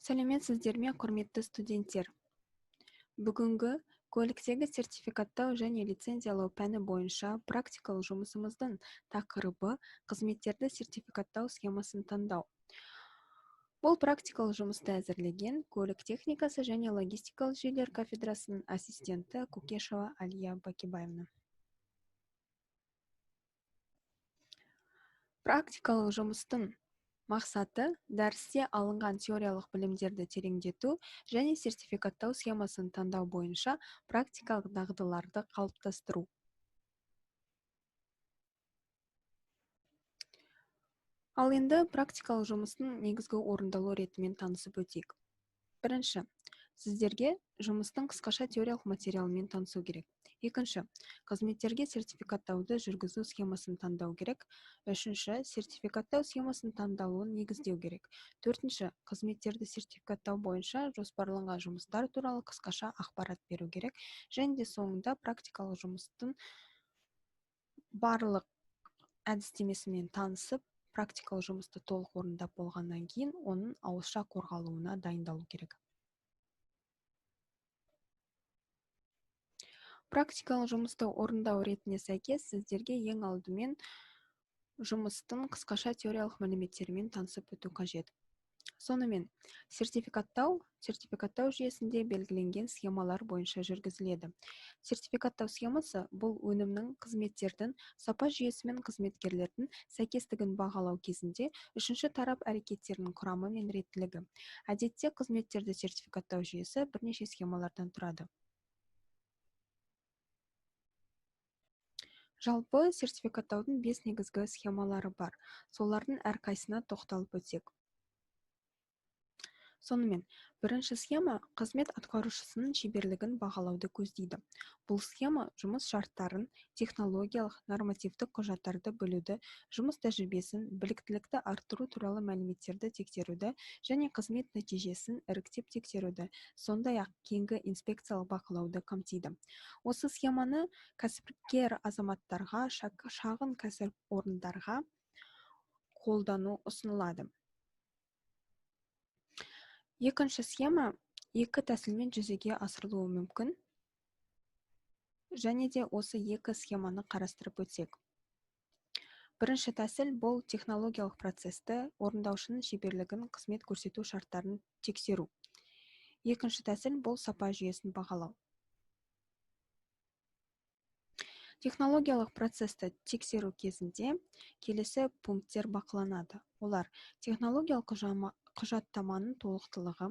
Сәлеметсіздер ме, құрметті студенттер! Бүгінгі көліктегі сертификаттау және лицензиялау пәні бойынша практикалық жұмысымыздың тақырыбы қызметтерді сертификаттау схемасын таңдау. Бұл практикалық жұмысты әзірлеген көлік техникасы және логистикалық жүйелер кафедрасының ассистенті Кукешева Алия Бакибаевна. Практикалық жұмыстың мақсаты дәрісте алынған теориялық білімдерді тереңдету және сертификаттау схемасын таңдау бойынша практикалық дағдыларды қалыптастыру. Ал енді практикалық жұмыстың негізгі орындалу ретімен танысып өтейік. Бірінші, сіздерге жұмыстың қысқаша теориялық материалымен танысу керек. Екінші, қызметтерге сертификаттауды жүргізу схемасын таңдау керек. Үшінші, сертификаттау схемасын таңдалуын негіздеу керек. Төртінші, қызметтерді сертификаттау бойынша жоспарланған жұмыстар туралы қысқаша ақпарат беру керек. Және де соңында практикалық жұмыстың барлық әдістемесімен танысып, практикалық жұмысты толық орындап болғаннан кейін оның ауызша қорғалуына дайындалу керек. Практикалық жұмысты орындау ретіне сәйкес сіздерге ең алдымен жұмыстың қысқаша теориялық мәліметтерімен танысып өту қажет. Сонымен, сертификаттау жүйесінде белгіленген схемалар бойынша жүргізіледі. Сертификаттау схемасы бұл өнімнің, қызметтердің сапа жүйесі мен қызметкерлердің сәйкестігін бағалау кезінде үшінші тарап әрекеттерінің құрамы мен реттілігі. Әдетте қызметтерді сертификаттау жүйесі бірнеше схемалардан тұрады. Жалпы сертификаттаудың 5 негізгі схемалары бар. Солардың әрқайсысына тоқталып өтсек. Сонымен, бірінші схема қызмет атқарушысының шеберлігін бағалауды көздейді. Бұл схема жұмыс шарттарын, технологиялық, нормативтік құжаттарды білуді, жұмыс тәжірибесін, біліктілікті арттыру туралы мәліметтерді тексеруді және қызмет нәтижесін іріктеп тексеруді, сондай-ақ кейінгі инспекциялық бақылауды қамтиды. Осы схеманы кәсіпкер азаматтарға, шағын кәсіпорындарға қолдану ұсынылады. Екінші схема екі тәсілмен жүзеге асырылуы мүмкін. Және де осы екі схеманы қарастырып өтсек. Бірінші тәсіл бұл технологиялық процесті, орындаушының шеберлігін, қызмет көрсету шарттарын тексеру. Екінші тәсіл бұл сапа жүйесін бағалау. Технологиялық процесті тексеру кезінде келесі пункттер бақыланады. Олар технологиялық құжаттаманың толықтылығы,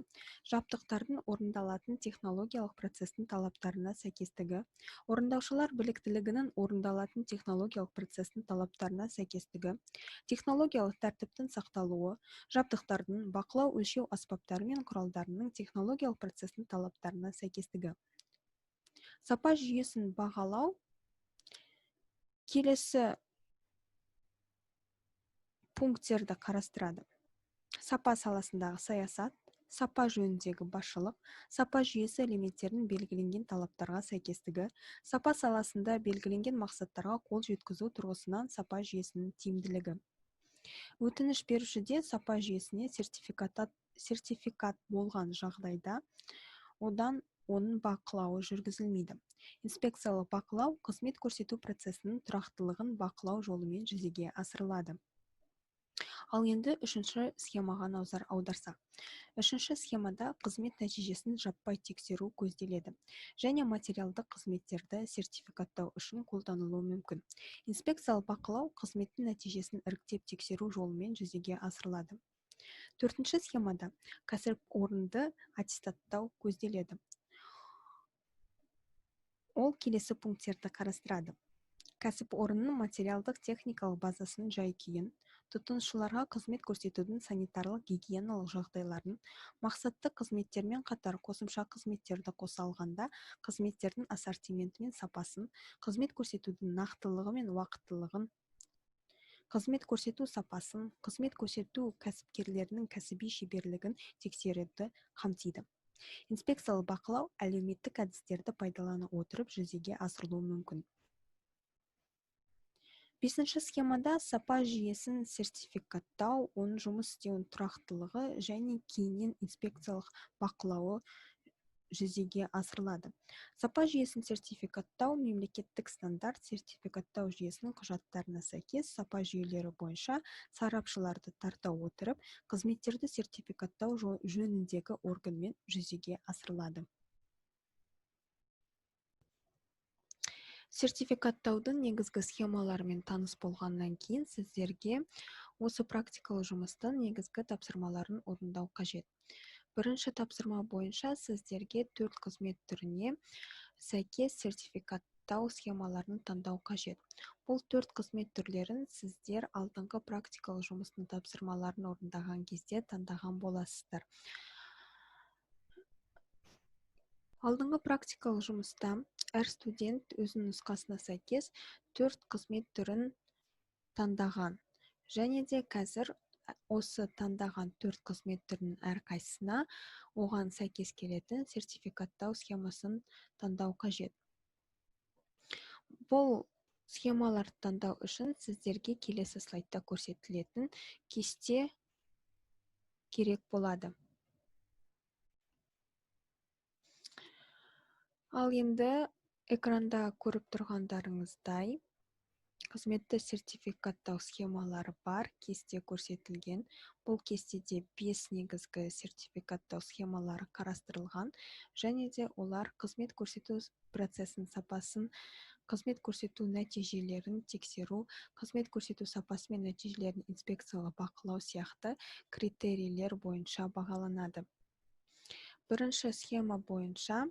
жабдықтардың орындалатын технологиялық процестің талаптарына сәйкестігі, орындаушылар біліктілігінің орындалатын технологиялық процестің талаптарына сәйкестігі, технологиялық тәртіптің сақталуы, жабдықтардың бақылау өлшеу аспаптары мен құралдарының технологиялық процестің талаптарына сәйкестігі. Сапа жүйесін бағалау келесі пункттерді қарастырады. Сапа саласындағы саясат, сапа жөніндегі басшылық, сапа жүйесі элементтерінің белгіленген талаптарға сәйкестігі, сапа саласында белгіленген мақсаттарға қол жеткізу тұрғысынан сапа жүйесінің тиімділігі. Өтініш берушіде сапа жүйесіне сертификат болған жағдайда одан оның бақылауы жүргізілмейді. Инспекциялық бақылау қызмет көрсету процесінің тұрақтылығын бақылау жолымен жүзеге асырылады. Ал енді үшінші схемаға назар аударсақ. Үшінші схемада қызмет нәтижесін жаппай тексеру көзделеді және материалдық қызметтерді сертификаттау үшін қолданылуы мүмкін. Инспекциялық бақылау қызметтің нәтижесін іріктеп тексеру жолымен жүзеге асырылады. Төртінші схемада кәсіпорынды аттестаттау көзделеді. Ол келесі пункттерді қарастырады. Кәсіпорынның материалдық-техникалық базасының жай-күйін, тұтынушыларға қызмет көрсетудің санитарлық-гигиеналық жағдайларын, мақсатты қызметтермен қатар қосымша қызметтерді қоса алғанда қызметтердің ассортименті мен сапасын, қызмет көрсетудің нақтылығы мен уақыттылығын, қызмет көрсету сапасын, қызмет көрсету кәсіпкерлерінің кәсіби шеберлігін тексеруді қамтиды. Инспекциялық бақылау әлеуметтік әдістерді пайдалана отырып жүзеге асырылуы мүмкін. Бесінші схемада сапа жүйесін сертификаттау, оның жұмыс істеуінің тұрақтылығы және кейіннен инспекциялық бақылауы жүзеге асырылады. Сапа жүйесін сертификаттау мемлекеттік стандарт сертификаттау жүйесінің құжаттарына сәйкес сапа жүйелері бойынша сарапшыларды тарта отырып, қызметтерді сертификаттау жөніндегі органмен жүзеге асырылады. Сертификаттаудың негізгі схемаларымен таныс болғаннан кейін сіздерге осы практикалық жұмыстың негізгі тапсырмаларын орындау қажет. Бірінші тапсырма бойынша сіздерге 4 қызмет түріне сәйкес сертификаттау схемаларын таңдау қажет. Бұл 4 қызмет түрлерін сіздер алдыңғы практикалық жұмыстың тапсырмаларын орындаған кезде таңдаған боласыздар. Алдыңғы практикалық жұмыста әр студент өзінің нұсқасына сәйкес 4 қызмет түрін таңдаған. Және де қазір осы таңдаған 4 қызмет түрінің әрқайсысына оған сәйкес келетін сертификаттау схемасын таңдау қажет. Бұл схемаларды таңдау үшін сіздерге келесі слайдта көрсетілетін кесте керек болады. Ал енді экранда көріп тұрғандарыңыздай қызметті сертификаттау схемалары бар кесте көрсетілген. Бұл кестеде 5 негізгі сертификаттау схемалары қарастырылған және де олар қызмет көрсету процесінің сапасын, қызмет көрсету нәтижелерін тексеру, қызмет көрсету сапасы мен нәтижелерін инспекциялық бақылау сияқты критерийлер бойынша бағаланады. Бірінші схема бойынша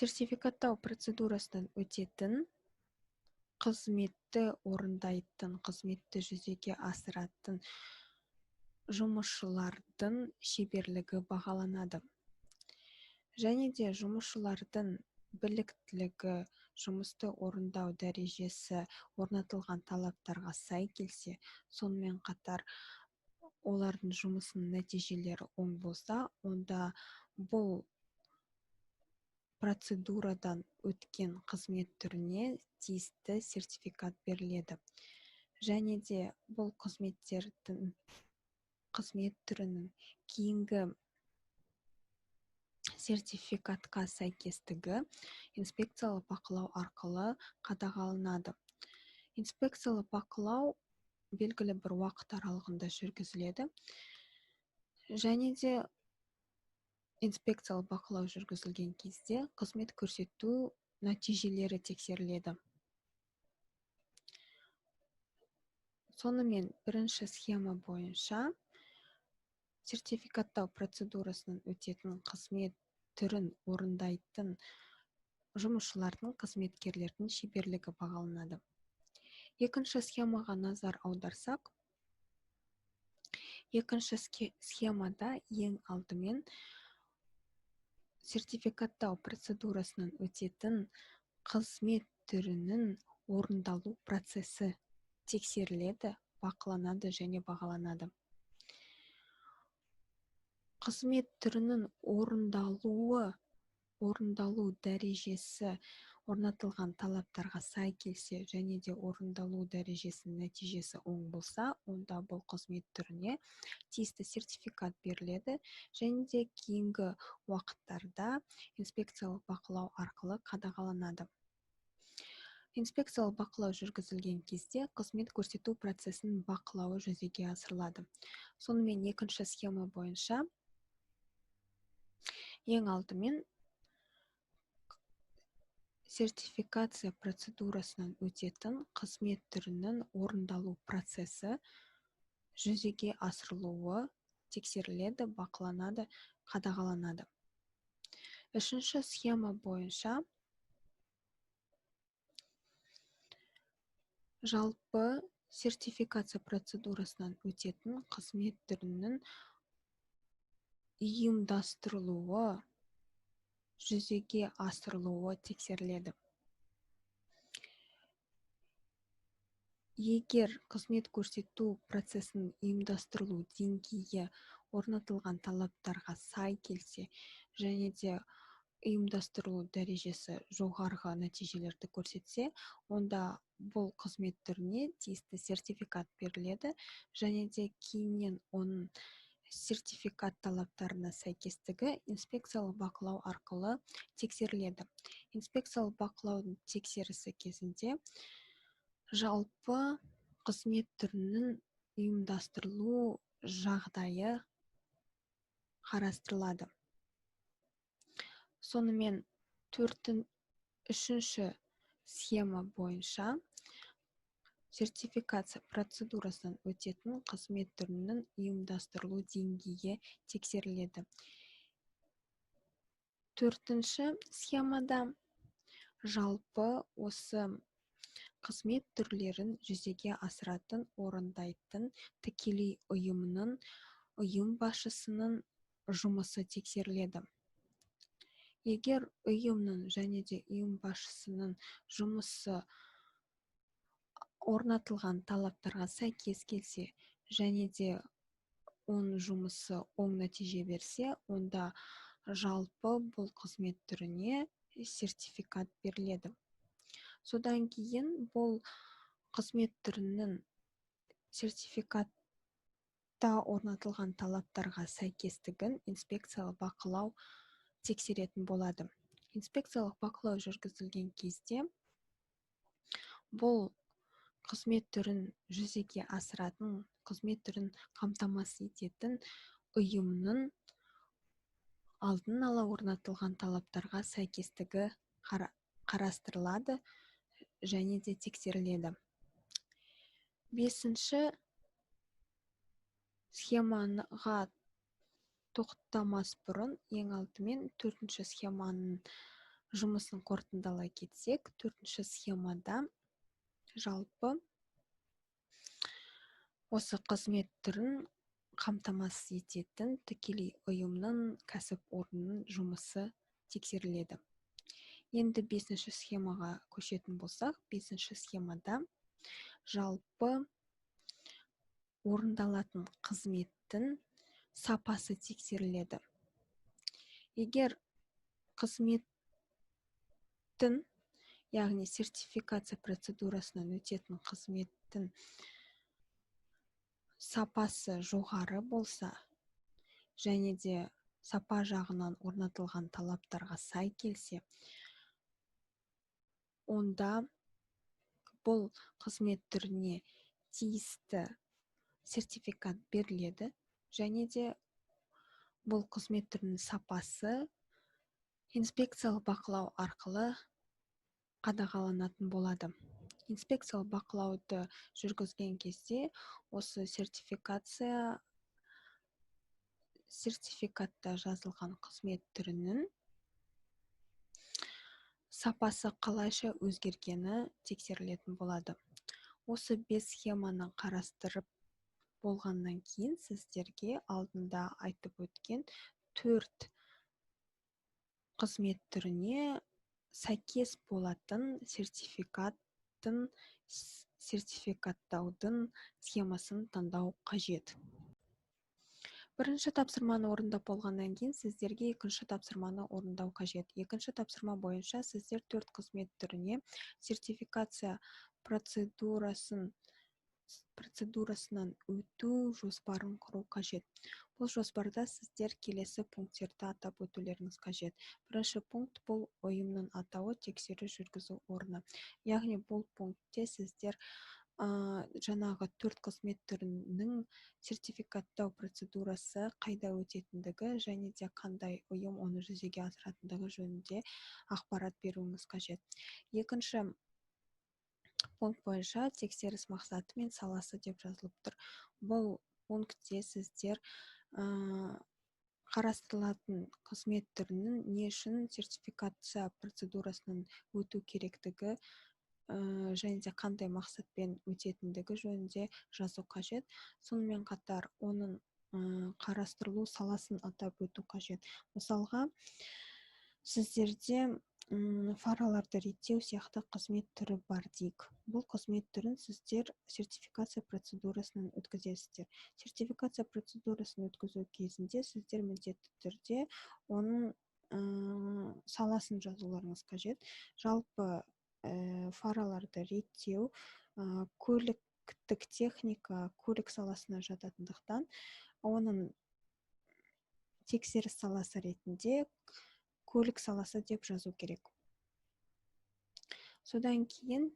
сертификаттау процедурасынан өтетін, қызметті орындайтын, қызметті жүзеге асыратын жұмысшылардың шеберлігі бағаланады. Және де жұмысшылардың біліктілігі, жұмысты орындау дәрежесі орнатылған талаптарға сай келсе, сонымен қатар олардың жұмысының нәтижелері оң болса, онда бұл процедурадан өткен қызмет түріне тиісті сертификат беріледі. Және де бұл қызмет түрінің кейінгі сертификатқа сәйкестігі инспекциялық бақылау арқылы қадағаланады. Инспекциялық бақылау белгілі бір уақыт аралығында жүргізіледі. Және де инспекциялық бақылау жүргізілген кезде қызмет көрсету нәтижелері тексеріледі. Сонымен бірінші схема бойынша сертификаттау процедурасынан өтетін қызмет түрін орындайтын жұмысшылардың, қызметкерлердің шеберлігі бағаланады. Екінші схемаға назар аударсақ, екінші схемада ең алдымен сертификаттау процедурасынан өтетін қызмет түрінің орындалу процесі тексеріледі, бақыланады және бағаланады. Қызмет түрінің орындалу дәрежесі орнатылған талаптарға сай келсе және де орындалу дәрежесінің нәтижесі оң болса, онда бұл қызмет түріне тиісті сертификат беріледі және де кейінгі уақыттарда инспекциялық бақылау арқылы қадағаланады. Инспекциялық бақылау жүргізілген кезде қызмет көрсету процесінің бақылауы жүзеге асырылады. Сонымен екінші схема бойынша ең алдымен сертификация процедурасынан өтетін қызмет түрінің орындалу процесі жүзеге асырылуы тексеріледі, бақыланады, қадағаланады. Үшінші схема бойынша жалпы сертификация процедурасынан өтетін қызмет түрінің ұйымдастырылуы, жүзеге асырылуы тексеріледі. Егер қызмет көрсету процесінің ұйымдастырылу деңгейі орнатылған талаптарға сай келсе және де Ұйымдастырылу дәрежесі жоғарғы нәтижелерді көрсетсе, онда бұл қызмет түріне тиісті сертификат беріледі және де кейіннен оның сертификат талаптарына сәйкестігі инспекциялық бақылау арқылы тексеріледі. Инспекциялық бақылаудың тексерісі кезінде жалпы қызмет түрінің ұйымдастырылу жағдайы қарастырылады. Сонымен, үшінші схема бойынша сертификация процедурасынан өтетін қызмет түрінің ұйымдастырылу деңгейі тексеріледі. Төртінші схемада жалпы осы қызмет түрлерін жүзеге асыратын, орындайтын тікелей ұйымның, ұйым басшысының жұмысы тексеріледі. Егер ұйымның және де ұйым басшысының жұмысы орнатылған талаптарға сәйкес келсе және де оның жұмысы оң нәтиже берсе, онда жалпы бұл қызмет түріне сертификат беріледі. Содан кейін бұл қызмет түрінің сертификатта орнатылған талаптарға сәйкестігін инспекциялық бақылау тексеретін болады. Инспекциялық бақылау жүргізілген кезде бұл қызмет түрін жүзеге асыратын, қызмет түрін қамтамасыз ететін ұйымның алдын ала орнатылған талаптарға сәйкестігі қарастырылады және де тексеріледі. Бесінші схемаға тоқтамас бұрын, ең алдымен төртінші схеманың жұмысын қорытындылай кетсек, төртінші схемада жалпы осы қызмет түрін қамтамасыз ететін тікелей ұйымның, кәсіпорынның жұмысы тексеріледі. Енді бесінші схемаға көшетін болсақ, бесінші схемада жалпы орындалатын қызметтің сапасы тексеріледі. Егер қызметтің, яғни сертификация процедурасынан өтетін қызметтің сапасы жоғары болса және де сапа жағынан орнатылған талаптарға сай келсе, онда бұл қызмет түріне тиісті сертификат беріледі және де бұл қызмет түрінің сапасы инспекциялық бақылау арқылы қадағаланатын болады. Инспекциялық бақылауды жүргізген кезде осы сертификатта жазылған қызмет түрінің сапасы қалайша өзгергені тексерілетін болады. Осы бес схеманы қарастырып болғаннан кейін сіздерге алдында айтып өткен төрт қызмет түріне сәйкес болатын сертификаттаудың схемасын таңдау қажет. Бірінші тапсырманы орындап болғаннан кейін сіздерге екінші тапсырманы орындау қажет. Екінші тапсырма бойынша сіздер төрт қызмет түріне сертификация процедурасынан өту жоспарын құру қажет. Бұл жоспарда сіздер келесі пункттерді атап өтулеріңіз қажет. Бірінші пункт — бұл ұйымның атауы, тексеру жүргізу орны. Яғни бұл пунктте сіздер жаңағы төрт қызмет түрінің сертификаттау процедурасы қайда өтетіндігі және де қандай ұйым оны жүзеге асыратындығы жөнінде ақпарат беруіңіз қажет. Екінші пункт бойынша тексеріс мақсаты мен саласы деп жазылып тұр. Бұл пунктте сіздер қарастырылатын қызмет түрінің не үшін сертификация процедурасынан өту керектігі және де қандай мақсатпен өтетіндігі жөнінде жазу қажет. Сонымен қатар оның қарастырылу саласын атап өту қажет. Мысалға, сіздерде фараларды реттеу сияқты қызмет түрі бар дейік. Бұл қызмет түрін сіздер сертификация процедурасынан өткізесіздер. Сертификация процедурасын өткізу кезінде сіздер міндетті түрде оның саласын жазуларыңыз қажет. Жалпы фараларды реттеу көліктік техника, көлік саласына жататындықтан, оның тексеріс саласы ретінде көлік саласы деп жазу керек. Содан кейін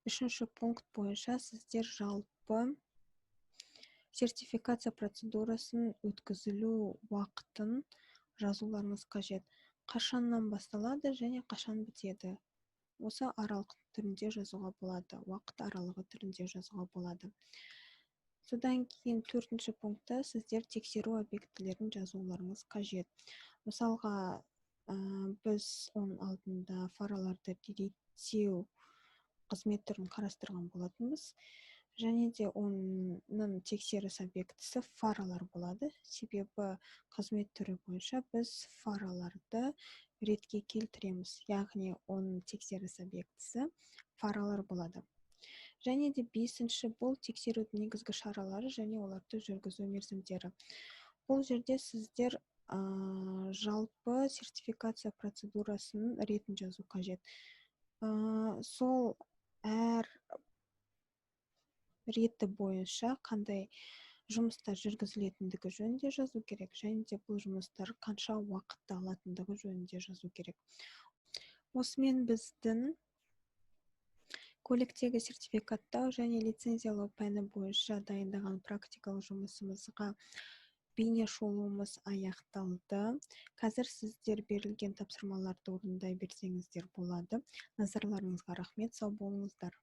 үшінші пункт бойынша сіздер жалпы сертификация процедурасын өткізілу уақытын жазуларыңыз қажет. Қашаннан басталады және қашан бітеді, осы аралық түрінде жазуға болады, уақыт аралығы түрінде жазуға болады. Содан кейін төртінші пунктта сіздер тексеру объектілерін жазуларыңыз қажет. Мысалға, біз оның алдында фараларды реттеу қызмет түрін қарастырған болатынбыз және де оның тексеріс объектісі фаралар болады, себебі қызмет түрі бойынша біз фараларды ретке келтіреміз, яғни оның тексеріс объектісі фаралар болады. Және де бесінші, бұл тексерудің негізгі шаралары және оларды жүргізу мерзімдері. Бұл жерде сіздер жалпы сертификация процедурасының ретін жазу қажет. Сол әр реті бойынша қандай жұмыстар жүргізілетіндігі жөнінде жазу керек және де бұл жұмыстар қанша уақытты алатындығы жөнінде жазу керек. Осымен біздің көліктегі сертификаттау және лицензиялау пәні бойынша дайындаған практикалық жұмысымызға бейне шолуымыз аяқталды. Қазір сіздер берілген тапсырмаларды орындай берсеңіздер болады. Назарларыңызға рахмет, сау болыңыздар.